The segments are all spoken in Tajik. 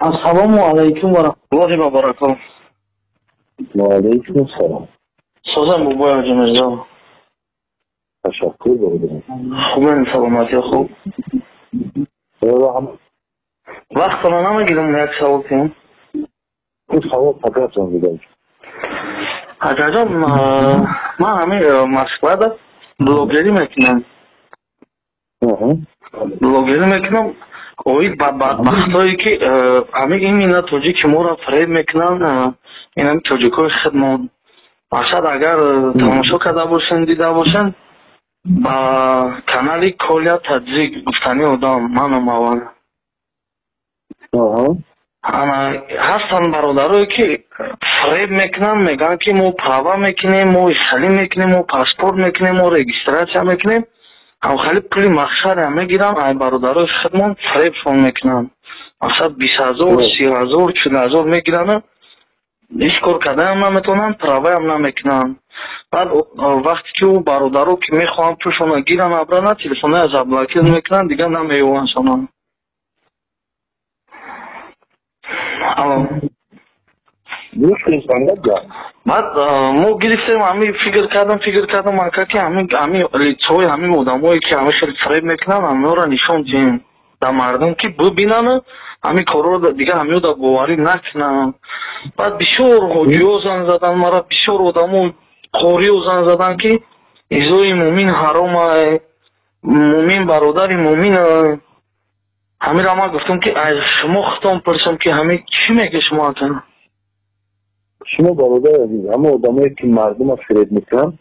Ассалому алайкум ва раҳматуллоҳи ва баракотуҳ. Ва алайкум ассалом. Созам бобои Ҳоҷи Мирзо. Ташаккур бародарам. Хубен, саломатӣ хуб. Вақтона намегирам, як савол кунам. Савол фақатон бидам. Акаҷон, ман ҳамин Москвада блогерӣ мекунам. Блогерӣ мекунам. Оид ба бадбахтое ки ҳамин именно тоҷики моро фиреб мекунанд, ин ҳамин тоҷикои худмон. Мақсад, агар тамошо карда бошен, дида бошен, ба канали Коля Таджик гуфтани одам манам аввал. Ҳастанд бародарое ки фиреб мекунанд, мегӯянд ки мо права мекунем, мо исхалӣ мекунем, мо паспорт мекунем, мо регистрация мекунем. Ҳамхали пули мақсадам мегиранд, ай бародарои худмон фиребшон мекунанд. Мақсад 20 000, 30 000, 40 000 мегиранд, ҳеҷ кор кардаам наметавонанд, праваам намекунанд. Баъд вақте ки ӯ бародаро ки мехоҳанд пулшонро гиранд, абрана телефонҳоя заблокир мекунанд, дигар намеёванд шонон. Алло. Баъд мо гирифтем, ҳамин фикр кардам, ака, ки ҳамин лицои ҳамин одамое ки ҳамин хеле фиреб мекунанд, ҳаминҳоро нишон диҳем дар мардум, ки бибинанд ҳамин корҳоро, дигар ҳаминҳо боварӣ накунанд. Баъд бисёр ҳоҷиҳо занг заданд мара, бисёр одамо қориҳо занг заданд, ки изои мӯмин ҳаром ай, мӯмин бародари мӯмин ай. Ҳаминро ман гуфтам, ки аз шумо худтон пурсам, ки ҳамин чӣ мегӯед шумо ака? Шумо бародари азиз, ҳама одамое ки мардумро фиреб мекунанд,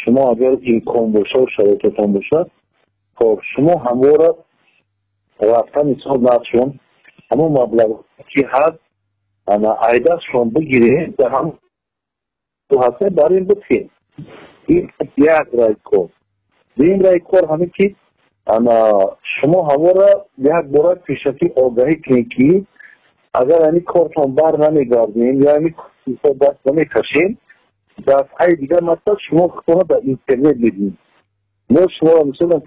шумо агар имкон боша ва шароитатон бошад, хоб шумо ҳамвора рафта мисол нафшон ҳамон маблағ ки ҳаст ана айдастшон бигиред, дар ҳам ҳаста бар ин битин. Ин як рай кор. Дуюм рай кор ҳамин ки ана шумо ҳамвора як бора пешакӣ огаҳӣ кунед, ки агар ҳамин кортон бар намегардем ё ҳамин мисол даст намекашем, дафъаи дигар масалан шумо худтонро дар интернет мебинед. Мо шуморо мисолан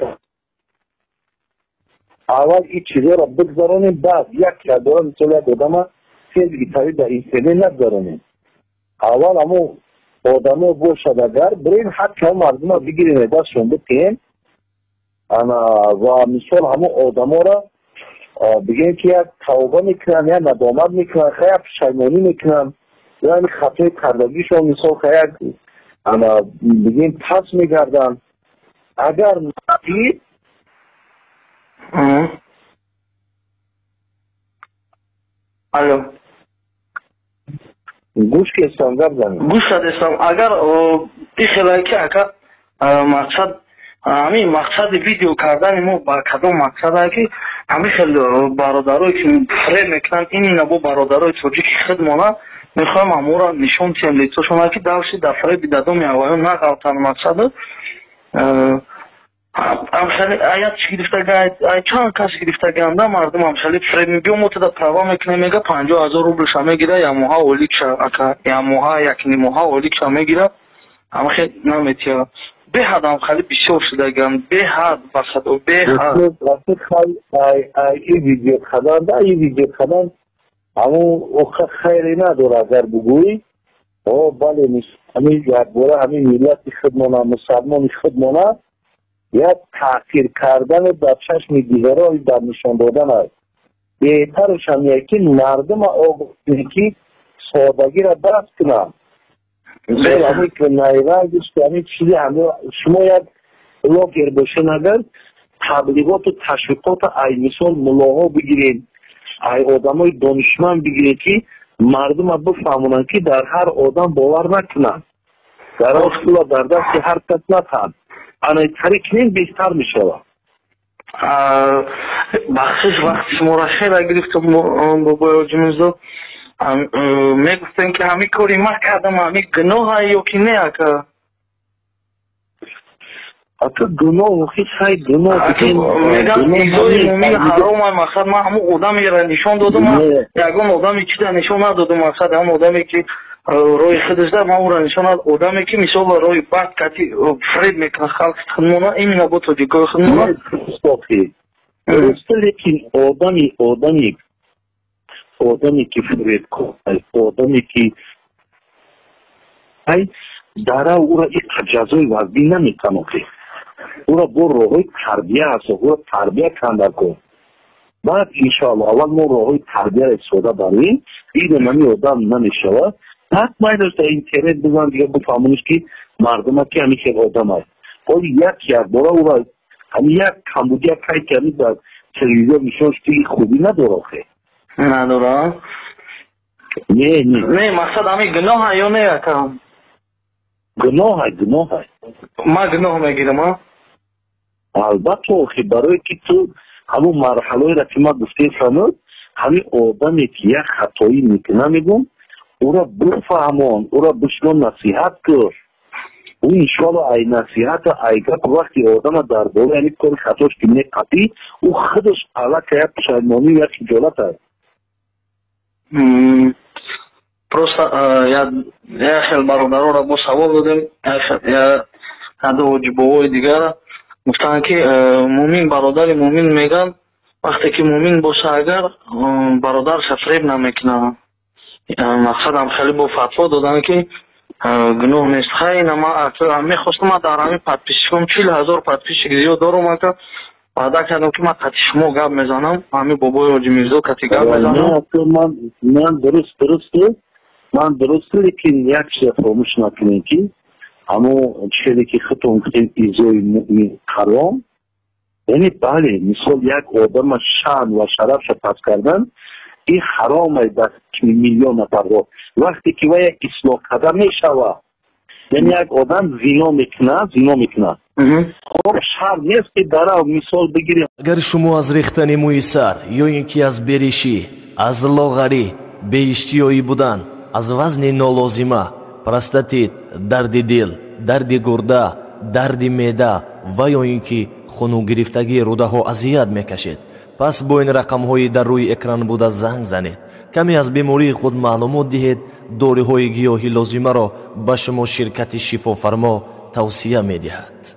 аввал ин чизҳоро бигзаронем, баъд як якбора мисол як одама итари дар интернет нагзаронем. Аввал ҳамон одамо бошад, агар бирем ҳатто ҳамон мардумро бигирем, дастшон битем, ана ва мисол ҳамон одаморо бигем, ки як тавба мекунанд, як надомат мекунанд, ха як пушаймонӣ мекунанд, ё ҳамин хатои кардагишон мисол ха як ана бигем пас мегарданд. Агар наи Алло. Гӯш кестам, гап занед. Гӯш кардестам. Агар бихелае ки ака, мақсад ҳамин мақсади видео кардани мо ба кадом мақсадае, ки ҳамин хел бародарое ки фиреб мекунанд, именно бо бародарои тоҷики худмона мехоҳем ҳамонро нишон диҳем лицошона, ки давши дар фиреби дадоми аввалон нағалтанд. Мақсаду аят чӣ гирифтага, чанд кас гирифтаганда мардум ҳамхели фиреб. Биё мо туда права мекунем, мега 50 000 рублша мегира, ямоҳа оликша ака, ямоҳа якнимоҳа оликша мегира, ҳамхел наметиҳа. Беҳад ҳамхели бисёр шудаган, беҳад, ба худо, беҳад. Ин видео кардан, ин видео кардан ҳамон охир хайре надорад. Агар бугӯӣ, о бале, ҳамин якбора ҳамин миллати худмона, мусалмони худмона як таъсир кардану дар чашми дигаро дар нишон додан аст. Беҳтараш ҳамие ки мардума огоҳ кунӣ, ки содагиро даст кунанд. Мисол ҳамин найрангиш, ҳамин чизи шумо як блогер бошен, агар таблиғоту ташвиқоту ай мисол муллоҳо бигиред, ай одамои донишманд бигиред, ки мардума бифаҳмонанд, ки дар ҳар одам бовар накунанд, дар он пула дар дасти ҳар кас натаҳанд. Ана тариқ кунем, беҳтар мешавад. Бахшиш, вақти шуморо хеле гирифтам, бобои Ҳоҷи Мирзо. Мегуфтем, ки ҳамин кори ман кардам, ҳамин гуноҳа ё ки не, ака? Ака, гуноҳ ҳеҷ хай гуноҳ мегам, изои мӯмин ҳаром ай. Мақсад, ман ҳамон одамеро нишон додам, ягон одаме чида нишон надодам. Мақсад, ҳамон одаме ки роҳи худаш да, ман ӯро нишон надодам. Одаме ки мисол роҳи бад кати фиреб мекунад халқи худмона, именно бо тоҷикои худмона. Дуруст, лекин одаме ки фиребкор, одаме ки ай дара ӯра иқа ҷазои вазнин наметавон. Ӯра бо роҳҳои тарбия аст, ӯра тарбия канда кун. Баъд иншоалло аввал мо роҳҳои тарбияро истифода барем, дидем ҳамин одам намешавад, баъд майдаш дар интернет бизан, дига бифаҳмониш ки мардума ки ҳамин хел одам аст. Ҳоли як якбора ӯра ҳамин як камбудия қайд кардӣ дар телевизор нишон шуд, ки хубӣ надора охе. Надора? Не, не. Не, мақсад ҳамин гуноҳа ё не, ака? Гуноҳа, гуноҳа. Ман гуноҳ мегирам, а? Албатта, охи, барое ки ту ҳамун марҳалаеро ки ман гуфтем фаҳмуд, ҳамин одаме ки як хатоӣ мекуна, мегӯм, ӯро бифаҳмон, ӯро бишно, насиҳат кун. Ӯ иншоалло ай насиҳата, ай гап, вақти одама дар бораи ҳамин кори хатош ки меқапӣ, ӯ худаш аллакай як пушаймонию як хиҷолат аст. Просто як хел бародароро бо савол додем, яду ҳоҷибовои дигар гуфтанд ки мӯмин бародари мӯмин мегӯянд, вақте ки мӯмин боша, агар бародарша фиреб намекунад. Мақсадам хеле бо фатво доданд ки гуноҳ нест. Хай, ина ман мехостам, ман дар ҳамин подписчиком 40 000 подписчик зиёд дорум, ака, ваъда кардам ки ман қати шумо гап мезанам, ҳамин бобои ҳоҷи Мирзо кати гап мезанам. Ман дуруст, ман дуруст, лекин як чиза фаромӯш накунем ки ҳамон чизе ки худтон гуфтем, изои муъмин ҳаром, яъне бале, мисол, як одама шаън ва шарафша паст кардан ин ҳаром аст дар миллион нафарҳо, вақте ки вай як ислоҳ карда мешавад. Яъне як одам зино мекунад, зино мекунад, хоб, шарт нест ки дарав мисол бигирем. Агар шумо аз рехтани мӯи сар ё ин ки аз беришӣ, аз лоғарӣ, беиштиёӣ будан, аз вазни нолозима, простатит, дарди дил, дарди гурда, дарди меъда ва ё ин ки хунугирифтагии рӯдаҳо азият мекашед, пас бо ин рақамҳои дар рӯи экран буда занг занед, каме аз бемории худ маълумот диҳед. Доруҳои гиёҳи лозимаро ба шумо ширкати Шифофармо тавсия медиҳад.